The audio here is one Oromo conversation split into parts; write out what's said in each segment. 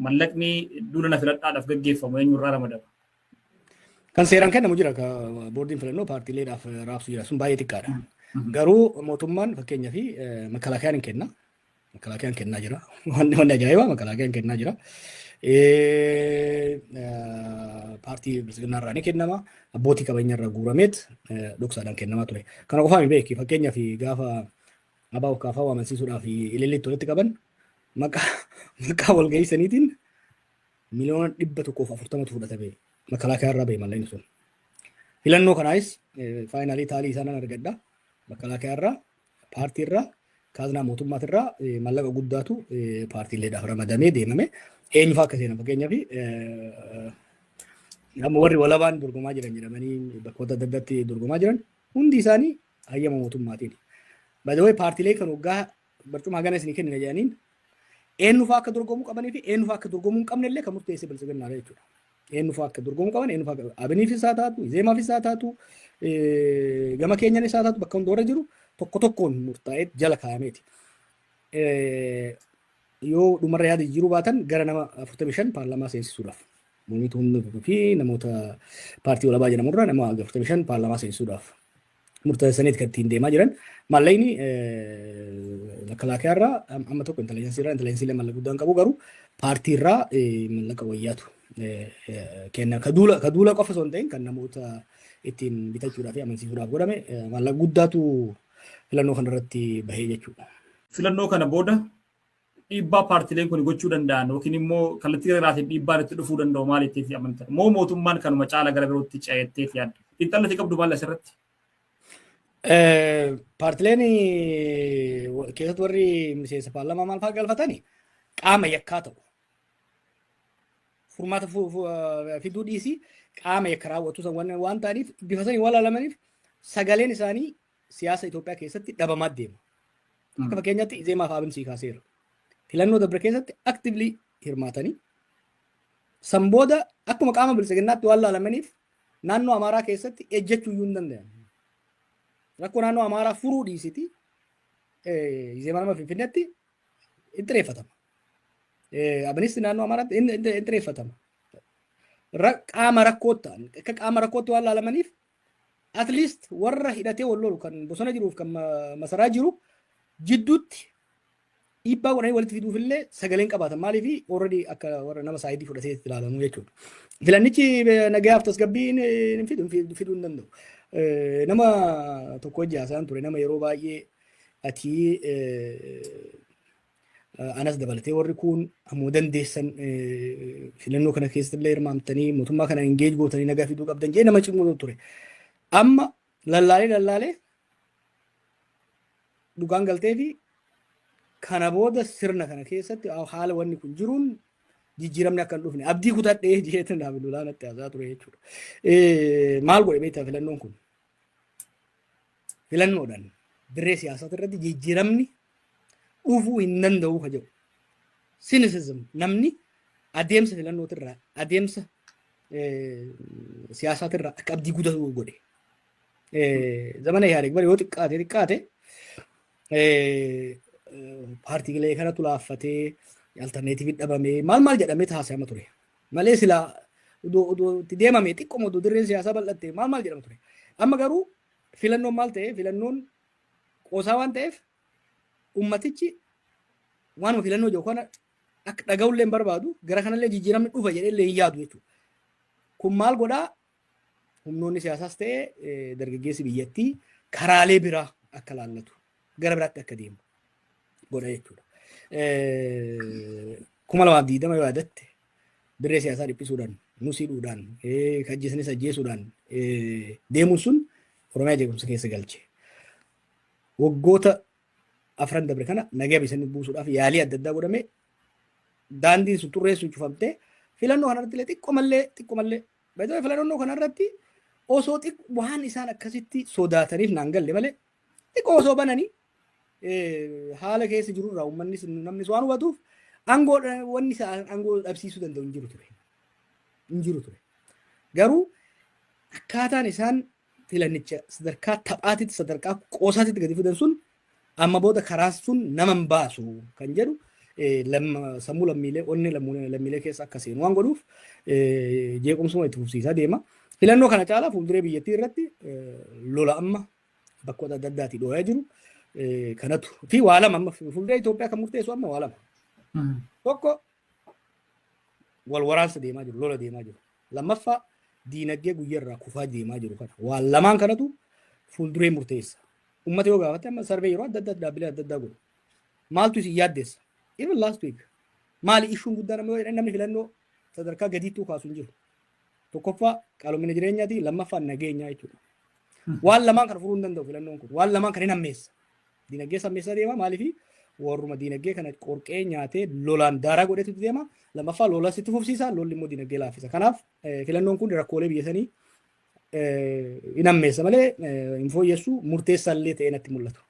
Mallaqni duula na filadhaadhaaf gaggeeffamu eenyurraa ramadama? Kan seeraan kennamu jira, ka boordiin filannoo paartiileedhaaf raabsu jira, sun baay'ee xiqqaadha. Garuu mootummaan fakkeenyaa fi makalaakayaan hin kenna. Makalaakayaan kennaa jira. Wanni ajaa'ibaa makalaakayaan kennaa jira. Paartii Bilisiginnaa irraa ni kennama. Abbootii qabeenya irraa guurameet dhoksaadhaan kennamaa ture. Kana qofaa beeki, fakkeenyaa fi gaafa ABO kaafaa amansiisuudhaaf ilillitti walitti qaban, maqaa walgahii saniitiin 140,000,000tu fudhatame, makalaakaa irraa bahe mallaqni sun. Filannoo kanaayis finally tally isaa nan argadha. Makalaakaa irraa, paartii irraa, kaaznaa mootummaatirraa mallaqa guddaatu paartiileedhaaf ramadamee deemame. Eenyufaa akka seenan, fakkeenyaaf amma warri walabaan dorgomaa jiran jedhamanii bakkoota adda addaatti dorgomaa jiran hundi isaanii hayyama mootummaatiin. By the way, paartiilee kan waggaa barcuma hagana isinii kennina jedhaniin eenyufaa akka dorgomuu qabanii fi eenyufaa akka dorgomuu hin qabne illee kan murteesse Bilisiginnaadha jechuudha. Eenyufaa akka dorgomuu qaban, eenyufaa akka Abiniifis haa taatu, Izeemaafis haa taatu, gama keenyanis haa taatu, bakka hunda warra jiru tokko tokkoon murtaa'ee jala kaa'ameeti. Yoo dhumarra yaada jijjiiruu baatan gara nama 45 paarlaamaa seensisuudhaaf. Mormituu hunduu fi namoota paartii walabaa jedhamurraa nama 45 paarlaamaa seensisuudhaaf murteessaniiti kan ittiin deemaa jiran. Maallaqni makalaakaa irraa amma tokko, intelligence irraa, intelligence illee mallaqa guddaan qabu, garuu paartii irraa mallaqa wayyaatu kenna. Ka duula qofa osoo hin ta'in kan namoota ittiin bitachuudhaaf fi amansiisuudhaaf godhame maallaqa guddaatu filannoo kanarratti bahee jechuudha. Filannoo kana booda dhiibbaa paartiileen kun gochuu danda'an yookiin immoo kallattii garaagaraatiin dhiibbaan itti dhufuu danda'u maal ittiin amantan? Moo mootummaan kanuma caala gara birootti ce'etteef yaadda? Xiinxalli qabdu maal asirratti? Paartileen keessatti warri miseensa paarlaamaa maal fa'aa galfatani qaama yakkaa ta'u. Furmaata fiduu dhiisii qaama yakka raawwatu san waan ta'aniif, bifa sanii waan ilaalamaniif, sagaleen isaanii siyaasa Itoophiyaa keessatti dhabamaa deema. Akka fakkeenyaatti Izeemaa fi Abin sii kaaseera. Filannoo dabre keessatti actively hirmaatanii san booda akkuma qaama Bilisiginnaatti waan laalamaniif naannoo Amaaraa keessatti ejjechuu iyyuu hin danda'an. Rakkoo naannoo Amaaraa furuu dhiisiti Izeemaa nama Finfinneetti itti xireeffatama. Abinis naannoo Amaaraatti inni xireeffatama. Qaama rakkootti ta'an, akka qaama rakkootti waan laalamaniif, at least warra hidhatee wal lolu kan bosona jiruuf kan masaraa jiru jidduutti dhiibbaa godhanii walitti fiduuf illee sagaleen qabaatan. Maaliif? Already akka warra nama side fudhatee itti ilaalamu jechuudha. Filannichi nagayaaf tasgabbii hin fidu, fiduu hin danda'u. Nama tokko hojii haasa'an ture, nama yeroo baay'ee ati anas dabalatee warri kun ammoo dandeessan filannoo kana keessatti illee hirmaamtanii mootummaa kana engage gootanii nagaa fiduu qabdan jee nama cimuu ture. Amma lallaalee lallaalee dhugaan galtee fi kana booda sirna kana keessatti haala wanni kun jiruun jijjiiramni akka hin dhufne abdii kutadhee jeetin naaf lolaanatti haasaa ture jechuudha. Maal godhe beektaa filannoon kun? Filannoodhaan dirree siyaasaa irratti jijjiiramni dhufuu hin danda'u ka jedhu. Cynicism, namni adeemsa filannootirraa, adeemsa siyaasaatirraa akka abdii kutatu godhe. Zamana Ihaadeeg bara yoo xiqqaate xiqqaate paartiilee kanatu laaffatee alternative dhabamee maal maal jedhamee taasifama ture. Malee silaa odoo itti deemame xiqqooma odoo dirreen siyaasaa bal'atte maal maal jedhama ture. Amma garuu filannoon maal ta'e? Filannoon qoosaa waan ta'eef ummatichi waanuma filannoo jiru kana akka dhaga'ullee hin barbaadu, gara kanallee jijjiiramni dhufa jedhee illee hin yaadu jechuudha. Kun maal godhaa? Humnoonni siyaasaas ta'e dargaggeessi biyyattii karaalee biraa akka laallatu, gara biraatti akka deemu godha jechuudha. 2020 yoo yaadatte, dirree siyaasaa dhiphisuudhaan, nus hidhuudhaan, ajjeesanis ajjeesuudhaan deemuun sun Oromiyaa jeequmsa keessa galche. Waggoota 4 dabre kana nagaa bisanii buusuudhaaf yaalii adda addaa godhame, daandiin sun xurreen sun cufamtee filannoo kanarratti illee xiqqoo mallee xiqqoo mallee baay'ee filannoo kanarratti osoo waan isaan akkasitti sodaataniif naan galle malee xiqqoo osoo bananii haala keessa jirurraa uummanni namnis waan hubatuuf aangoo wanni isaan aangoo dhabsiisuu danda'u hin jiru ture. Hin jiru ture. Garuu akkaataan isaan filannicha sadarkaa taphaatitti, sadarkaa qoosaatitti gadi fidan sun amma booda karaa sun nama hin baasu kan jedhu. Sammuu lammiilee, onnee lammiilee keessa akka seenu waan godhuuf jeequmsuma itti fufsiisaa deema. Filannoo kana caalaa fuulduree biyyattii irratti lola amma bakkoota adda addaatii dhooyaa jiru kanatu fi waa lama amma fuulduree Itoophiyaa kan murteessu amma waa lama. Tokko, wal waraansa deemaa jiru, lola deemaa jiru. Lammaffaa, diinagdee guyyaarraa kufaa deemaa jiru kana. Waan lamaan kanatu fuulduree murteessa. Uummata yoo gaafatte, amma survey yeroo adda addaa dhaabbilee adda addaa godhu. Maaltu isin yaaddeessa? Even last week. Maali issueun guddaan amma yoo jedhan, namni filannoo sadarkaa gadiittuu kaasu hin jiru. Tokkoffaa qaalomina jireenyaati, lammaffaa nageenyaa jechuudha. Waan lamaan kana furuu hin danda'u filannoon kun. Waan lamaan kana hin hammeessa. Diinagdee hammeessaa deema. Maaliifi warruma diinagdee kana qorqee nyaatee lolaan daaraa godhetu deema. Lammaffaa lolas itti fufsiisa, lolli immoo diinagdee laaffisa. Kanaaf filannoon kun rakkoolee biyya sanii hin hammeessa malee hin fooyyessu, murteessaallee ta'ee natti mul'atu.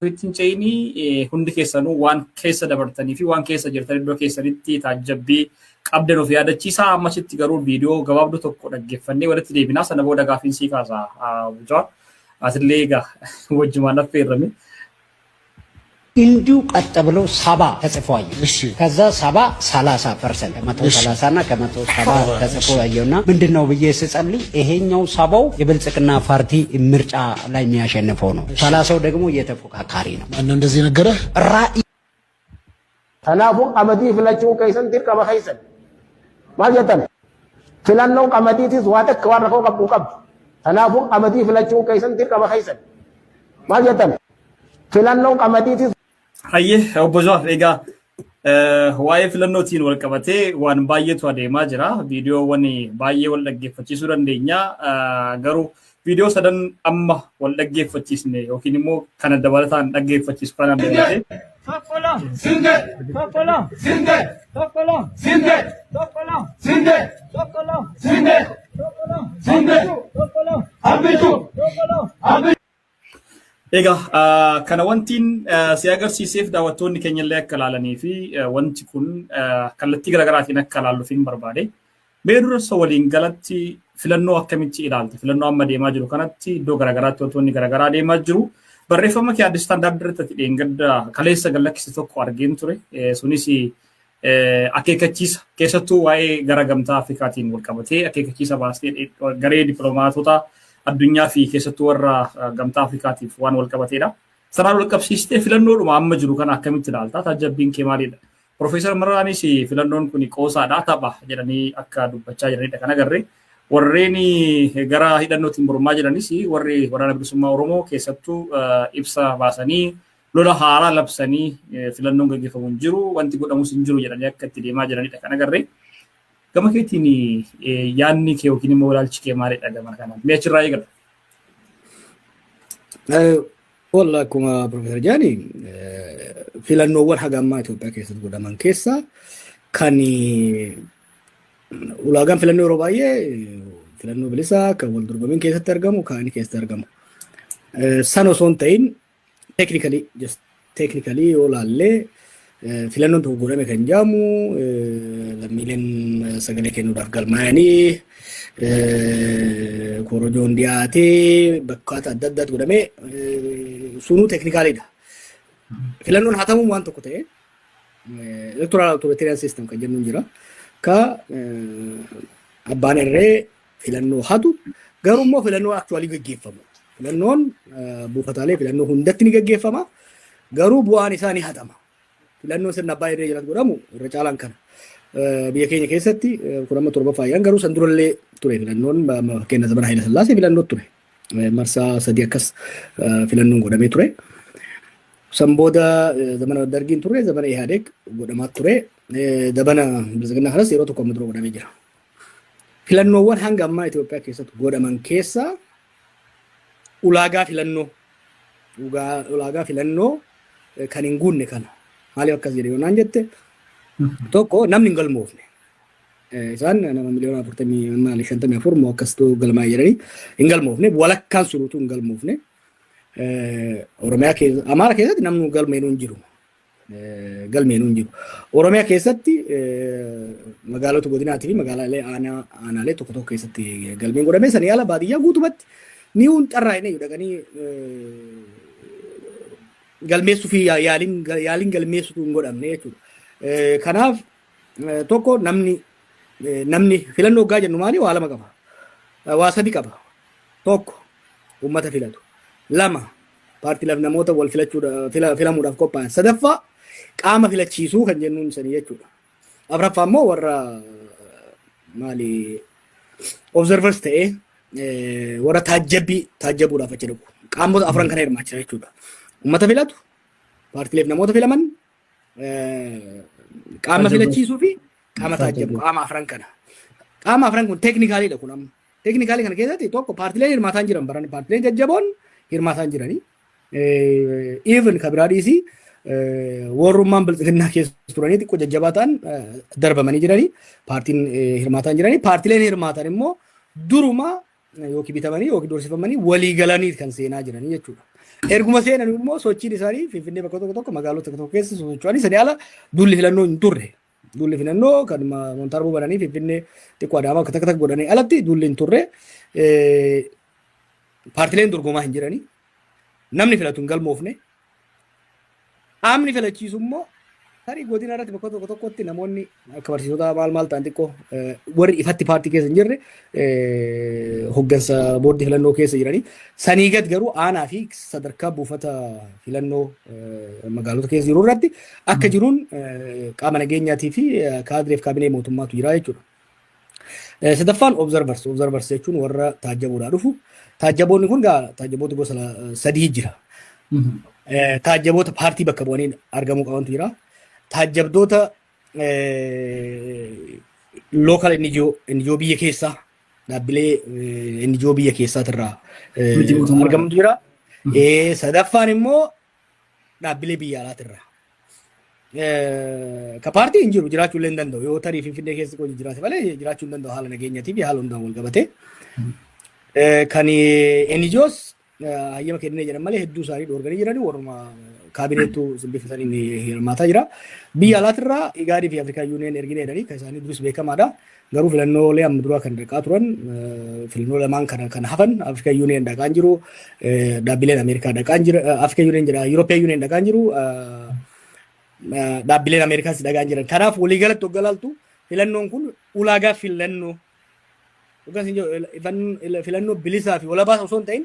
Ittiin ce'inii, hundi keessanuu waan keessa dabartanii fi waan keessa jirtan iddoo keessanitti taajjabbii qabdan of yaadachiisaa. Ammasitti garuu viidiyoo gabaabduu tokko dhaggeeffannee walitti deebinaa. Sana booda gaaffiin sii kaasa, Jawaar. Atillee egaa wajjumaan affeerrame. እንዲሁ ቀጥ ብሎ 70 ተጽፎ አየሁ። ከዛ 70 30%፣ ከ130 እና ከ170 ተጽፎ አየሁና ምንድን ነው ብዬ ስጸልይ ይሄኛው 70ው የብልጽግና ፓርቲ ምርጫ ላይ የሚያሸንፈው ነው፣ 30ው ደግሞ የተፎካካሪ ነው። ማነው እንደዚህ ነገረህ? ራዕይ Kanaafuu qamadii filachuun keessan dirqama keessan. Maal jettan? Filannoon qamadiitis waa takka waan rakkoo qabdu hin qabdu. Kanaafuu qamadii filachuun keessan dirqama keessan. Maal jettan? Filannoon qamadiitis Hayyee, obbo Jawaar, egaa waa'ee filannootiin wal qabatee waan baay'eetu adeemaa jira. Viidiyoowwan baay'ee wal dhaggeeffachiisuu dandeenya. Garuu viidiyoo sadan amma wal dhaggeeffachiisne yookiin immoo kana dabalataan dhaggeeffachiisu kanaan dabalatee Sinde! Sinde! Sinde! Sinde! Sinde! Sinde! Abbichu! Abbichu! Egaa kana wantiin si agarsiiseef daawwattoonni keenya illee akka ilaalanii fi wanti kun kallattii garaagaraatiin akka ilaalluuf hin barbaade. Mee dursa waliin galatti filannoo akkamitti ilaalta? Filannoo amma deemaa jiru kanatti iddoo garaagaraatti wantoonni garaagaraa deemaa jiru. Barreeffama kee Addis Standard irratti dheengadda kaleessa gallakkise tokko argeen ture. Sunis akeekkachiisa keessattuu waa'ee gara Gamtaa Afrikaatiin wal qabatee akeekkachiisa baastee garee dippiloomaatota addunyaa fi keessattuu warra Gamtaa Afrikaatiif waan wal qabateedha. Sanaan wal qabsiistee filannoodhuma amma jiru kana akkamitti ilaalta? Taajjabbiin kee maalidha? Profeesar Mararaanis filannoon kun qoosaadha, tapha jedhanii akka dubbachaa jiranidha kan agarre. Warreen gara hidhannootiin mormaa jiranis, warri Waraana Bilisummaa Oromoo keessattuu, ibsa baasanii lola haaraa labsanii filannoon gaggeeffamu hin jiru, wanti godhamus hin jiru jedhanii akka itti deemaa jiranidha kan agarre. Gama keetiin yaadni kee yookiin immoo ilaalchi kee maalidha gama kanaan? Mee achirraa eegala. Walla akkuma Profeesar Jaani, filannoowwan haga ammaa Itoophiyaa keessatti godhaman keessaa kan ulaagaan filannoo yeroo baay'ee filannoo bilisaa kan wal dorgomiin keessatti argamu kan keessatti argamu. San osoo hin ta'in, technically, just technically yoo laallee, filannoon tokko godhame kan jedhamu lammiileen sagalee kennuudhaaf galmaa'anii, korojoon dhiyaatee, bakka adda addaatti godhamee, sunuu technicaliidha. Filannoon hatamuun waan tokko ta'e, electoral authoritarian system kan jennuun jira. Ka abbaan irree filannoo hatu, garuu immoo filannoo actually gaggeeffamu. Filannoon buufataalee filannoo hundatti ni gaggeeffama. Garuu bu'aan isaa ni hatama. Filannoon sirna abbaa irree jalatti godhamu irra caalaan kana. Biyya keenya keessatti kun amma torbaffaa, garuu san durallee ture filannoon. Fakkeenya zamana Haayila Sillaasee filannoo ture. Marsaa sadii akkas filannoon godhamee ture. San booda zamana Dargiin ture, zamana Ihaadeeg godhamaa ture. Zamana Biltsiginnaa kanas yeroo tokko amma dura godhamee jira. Filannoowwan hanga ammaa Itoophiyaa keessatti godhaman keessaa ulaagaa filannoo kan hin guunne kana. Maaliif akkas jedhe yoo naan jette, tokko, namni hin galmoofne. Isaan nama miliyoona 40 maali 54 moo akkasitu galmaa'ee jedhanii, hin galmoofne, walakkaan sunuutu hin galmoofne. Oromiyaa keessa, Amaara keessatti namni galmeenuu hin jiru. Galmeenuu hin jiru. Oromiyaa keessatti magaalota godinaatii fi magaalaalee aanaalee tokko tokko keessatti galmeen godhamee, sanii ala baadiyyaa guutumatti ni hun xarraa'ine dhaqanii galmeessuu fi yaaliin galmeessutu hin godhamne jechuudha. Kanaaf tokko namni filannoo hoggaa jennu maali? Waa lama qaba. Waa sadi qaba. Tokko, uummata filatu. Lama, paartiilaaf namoota wal filamuudhaaf qophaa'an. Sadaffaa, qaama filachiisuu kan jennuun sanii jechuudha. Afuraffaa immoo warra maali, observers ta'ee warra taajjabbii taajjabuudhaaf achi dhaqu. Qaamota afran kana hirmaachisa jechuudha. Uummata filatu, paartiileef namoota filaman, qaama filachiisuu fi qaama taajjabu, qaama afran kana. Qaama afran kun technicaliidha kun amma. Technicalii kana keessatti tokko, paartiileen hirmaataa jiran baran paartiileen jajjaboon hirmaataa jiranii. Even ka biraa dhiisii, warrummaan Bilxiginnaa keessa turanii xiqqoo jajjabaa ta'an darbamanii jiranii, paartiin hirmaataa jiranii. Paartiileen hirmaatan immoo duruma yookiin bitamanii yookiin doorsifamanii walii galanii kan seenaa jiranii jechuudha. Erguma seenan immoo sochiin isaanii Finfinnee bakka tokko tokko, magaalota tokko tokko keessa socho'anii, sanii ala duulli filannoo hin turre. Duulli filannoo kan Montaarboo bananii Finfinnee xiqqoo Adaamaa akka takka takka godhanii alatti duulli hin turre. Paartileen dorgomaa hin jiranii. Namni filatu hin galmoofne. Qaamni filachiisu immoo tarii godina irratti bakka tokko tokkotti namoonni akka barsiisota maal maal ta'an xiqqoo, warri ifatti paartii keessa hin jirre hoggansa boordii filannoo keessa jiranii. Sanii gad garuu aanaa fi sadarkaa buufata filannoo magaalota keessa jiru irratti akka jiruun qaama nageenyaatii fi kaadireef kaabinee mootummaatu jira jechuudha. Sadaffaan observers. Observers jechuun warra taajjabuudhaa dhufu. Taajjaboonni kun gaa taajjaboota gosa sadii jira. Taajjaboota paartii bakka bu'anii argamuu qabantu jira. Taajjabdoota local NGO, NGO biyya keessaa, dhaabbilee NGO biyya keessaatirraa argamutu jira. Sadaffaan immoo dhaabbilee biyya alaatirraa. Ka paartii hin jiru, jiraachuu illee hin danda'u. Yoo tarii Finfinnee keessa hojii jiraate malee jiraachuu hin danda'u, haala nageenyaatii fi haala hundaan wal qabatee. Kan NGOs hayyama kennee jedhan malee hedduu isaanii dhoorganii jiranii, warruma kaabineettu bifa saniin hirmaataa jira. Biyya alaatirraa Igaadii fi African Union erginee jedhanii kan isaanii duris beekamaadha. Garuu filannoolee amma duraa kan dhaqaa turan, filannoo lamaan kana kan hafan African Union dhaqaan jiru, dhaabbileen Ameerikaa dhaqaan jira, African Union jedha, European Union dhaqaan jiru, dhaabbileen Ameerikaas dhaqaan jiran. Kanaaf waliigalatti hogga laaltu filannoon kun ulaagaa filannoo filannoo bilisaa fi walabaa osoo hin ta'in,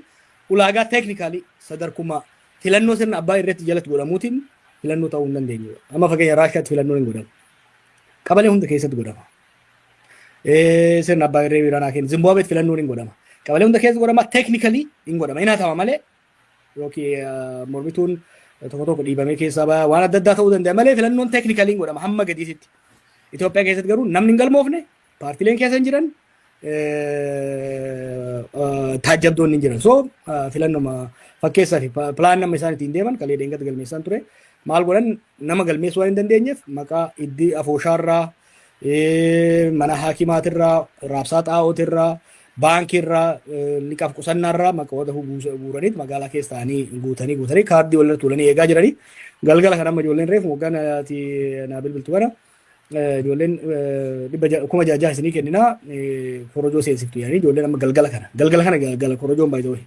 ulaagaa technicalii sadarkuma filannoo sirna abbaa irratti jalatti godhamuutiin filannoo ta'uu hin dandeenye. Amma fakkeenya Raashiyaatti filannoon hin godhamu. Qabalee hunda keessatti godhama. Sirna abbaa irree Iiraanaa kennu. Zimbaabuweetti filannoon hin godhama. Qabalee hunda keessa godhama, technically hin godhama. Hin hatama malee yookiin mormituun tokko tokko dhiibamee keessaa ba'a, waan adda addaa ta'uu danda'a malee filannoon technically hin godhama hamma gadiisitti. Itoophiyaa keessatti garuu namni hin galmoofne, paartileen keessa hin jiran, taajjabdoonni hin jiran. So filannoma fakkeessaa fi plan nama isaan ittiin deeman kalee deengatti galmeessaan ture. Maal godhan? Nama galmeessuu waan hin dandeenyeef maqaa iddii afooshaarraa, mana haakimaatirraa, raabsaa xaa'ootirraa, baankiirraa, liqaaf qusannaarraa maqoota guuraniit magaalaa keessa ta'anii guutanii guutanii kaardii walirra tuulanii eegaa jiranii. Galgala kan amma ijoolleen reefu waggaan ati naa bilbiltu kana ijoolleen 6,000 isinii kenninaa korojoo seensiftu jedhanii ijoolleen amma galgala kana galgala kana galgala korojoon baay'ee.